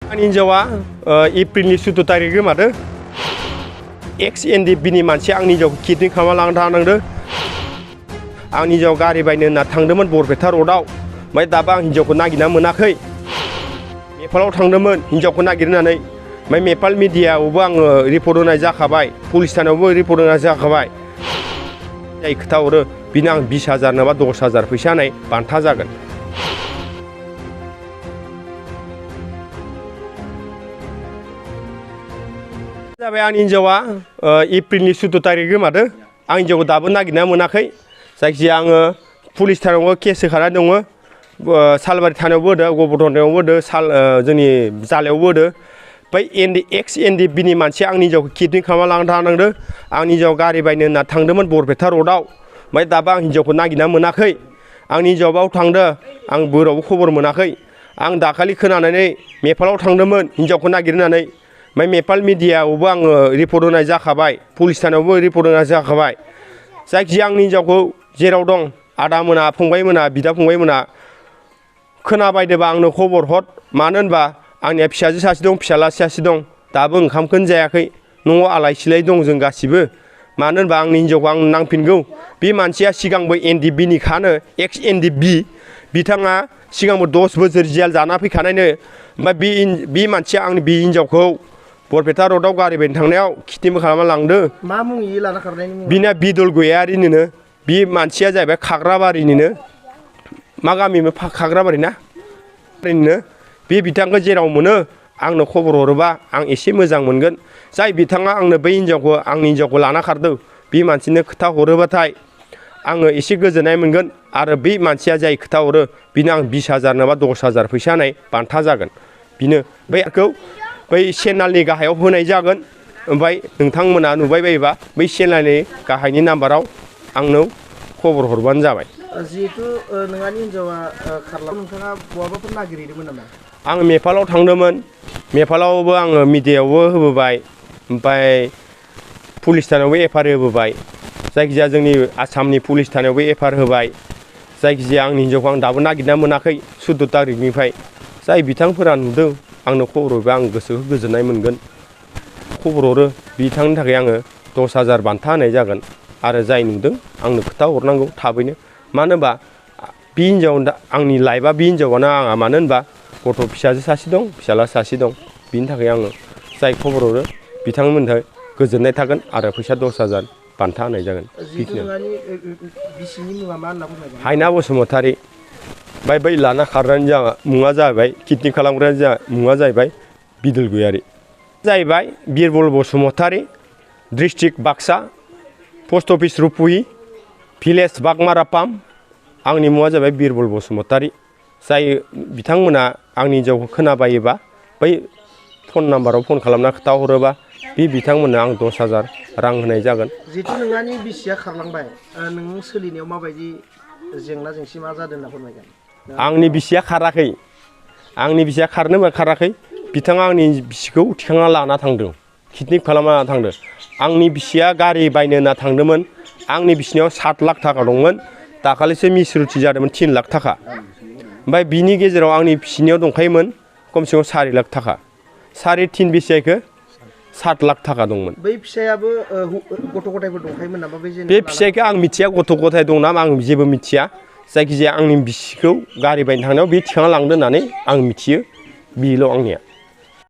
आंनि हिन्जावा एप्रिलनि 14 तारिख गोमादों। एक्स एनडिएफबिनि मानसिया आंनि हिन्जावखौ किडनेप खालामना लाना थांदों। आंनि हिन्जाव गारि बायनो होनना थांदोंमोन बरपेटा र'डआव। ओमफ्राय दाबो आं हिन्जावखौ नागिरना मोनाखै। नेपालाव थांदोंमोन हिन्जावखौ नागिरनानै। ओमफ्राय नेपाल मिडियायावबो आङो रिपर्ट होनाय जाखाबाय, पुलिस थानायावबो रिपर्ट होनाय जाखाबाय। जाय खोथा हरो बिनो आं 20,000 नङाबा 10,000 फैसा होनाय बान्था जागोन। जाबाय आंनि हिन्जावा एप्रिलनि 14 तारिख गोमादों। आं हिन्जावखौ दाबो नागिरना मोनाखै। जायखिजाया आङो पुलिस थानायावबो केस होखाना दङ। सालबारि थानायावबो होदो, गबर्धनयावबो होदो, जोंनि जालायावबो होदो। ओमफ्राय एक्स एनडिएफबिनि मानसिया आंनि हिन्जावखौ किडनेप खालामना लाना थांदों। आंनि हिन्जाव गारि बायनो होनना थांदोंमोन बरपेटा र'डआव। ओमफ्राय दाबो आं हिन्जावखौ नागिरना मोनाखै। आंनि हिन्जावा बाव थांदों, आं बोरावबो खबर मोनाखै। आं दाखालि खोनानानै नेपालाव थांदोंमोन हिन्जावखौ नागिरनानै। ओमफ्राय नेपाल मिडियायावबो आङो रिपर्ट होनाय जाखाबाय, पुलिस थानायावबो रिपर्ट होनाय जाखाबाय। जायखिजाया आंनि हिन्जावखौ जेराव दं आदा मोना, फंबाय मोना, बिदा फंबाय मोना खोनाबायदोंबा आंनो खबर हर। मानो होनबा आंनिया फिसाजो सासे दं, फिसाला सासे दं। दाबो ओंखामखौनो जायाखै। न'आव आलाय सिलाय दं जों गासिबो। मानो होनबा आंनि हिन्जावखौ आं नांफिनगौ। बे मानसिया सिगांबो एनडिएफबिनिखानो, एक्स एनडिएफबि। बिथाङा सिगांबो 10 बोसोर जेल जाना फैखानायनो। ओमफ्राय बे मानसिया आंनि बे हिन्जावखौ बरपेटा र'डआव गारि बायनो थांनायाव किडनेप खालामना लांदों। मा मुङै लाना खारनायनि मुङा? बिना बिदुल गयारिनो। बे मानसिया जाहैबाय खाग्राबारिनिनो। मा गामिमोन खाग्राबारि ना? बे बिथांखौ जेराव मोनो आंनो खबर हरोबा आं एसे मोजां मोनगोन। जाय बिथाङा आंनो बै हिन्जावखौ, आंनि हिन्जावखौ लाना खारदों, बे मानसिनो खोथा हरोबाथाय आङो एसे गोजोननाय मोनगोन। आरो बै मानसिया जाय खोथा हरो बिनो आं 20,000 नङाबा 10,000 फैसा होनाय बान्था जागोन। बिनो बै चेनेलनि गाहायाव होनाय जागोन। ओमफ्राय नोंथांमोना नुबाय बायोबा बै चेनेलनि गाहायनि नाम्बाराव आंनो खबर हरबानो जाबाय। जिहेतु नोंहानि हिन्जावा खारला, नोंथाङा बहाबाफोर नागिरहैदोंमोन नामा? आं नेपालाव थांदोंमोन। नेपालावबो आङो मिडियायावबो होबोबाय, ओमफ्राय पुलिस थानायावबो एफआइआर होबोबाय। जायखिजाया जोंनि आसामनि पुलिस थानायावबो एफआइआर होबाय। जायखिजाया आंनि हिन्जावखौ आं दाबो नागिरना मोनाखै 14 तारिखनिफ्राय। जाय बिथांफोरा नुदों आंनो खबर हरोबा आं गोसोखौ गोजोननाय मोनगोन। खबर हरो बिथांनि थाखाय आङो 10,000 बान्था होनाय जागोन। आरो जाय नुदों आंनो खोथा हरनांगौ थाबैनो। मानो होनबा बे हिन्जाव आंनि लाइफआ बे हिन्जावानो आंहा। मानो होनबा गथ' फिसाजो सासे दं, फिसाला सासे दं। बिनि थाखाय आङो जाय खबर हरो बिथांमोननो गोजोननाय थागोन आरो फैसा 10,000 बान्था होनाय जागोन। हायना बसुमतारी। ओमफ्राय बै लाना खारनायनि मुङा जाहैबाय, किडनेप खालामग्राया मुङा जाहैबाय बिदुल गयारि। जाहैबाय Birbal Basumatary, district Baksa, post office Rupuhi, village Bagmarapam. आंनि मुङा जाबाय बिरबल बसुमतारी। जाय बिथांमोना आंनि हिन्जावखौ खोनाबायोबा बै फन नाम्बाराव फन खालामना खोथा हरोबा बे बिथांमोननो आं 10,000 रां होनाय जागोन। जिहेतु नोंहानि बिसिया खारलांबाय, नों सोलिनायाव माबायदि जेंना जेंसि मा जादों होनना फोरमायगोन? आंनि बिसिया खाराखै। आंनि बिसिया खारनो खाराखै। बिथाङा आंनि बिसिखौ थिखांना लाना थांदों, किडनेप खालामना लाना थांदों। आंनि बिसिया गारि बायनो होनना थांदोंमोन। आंनि बिसिनियाव 7 लाख थाखा दंमोन। दाखालिसो मिसरुथि जादोंमोन 3 लाख थाखा। ओमफ्राय बिनि गेजेराव आंनि बिसिनियाव दंखायोमोन खमसे खम 4 लाख थाखा। 3.5 बेसेखौ 7 लाख थाखा दंमोन। बै फिसायाबो गथ' गथायफोर दंखायोमोन नामा? बे फिसाइखौ आं मिथिया, गथ' गथाय दं नामा आं जेबो मिथिया। जायखिजाया आंनि बिसिखौ गारि बायनो थांनायाव बे थिखांना लांदों होननानै आं मिथियो। बेल' आंनिया।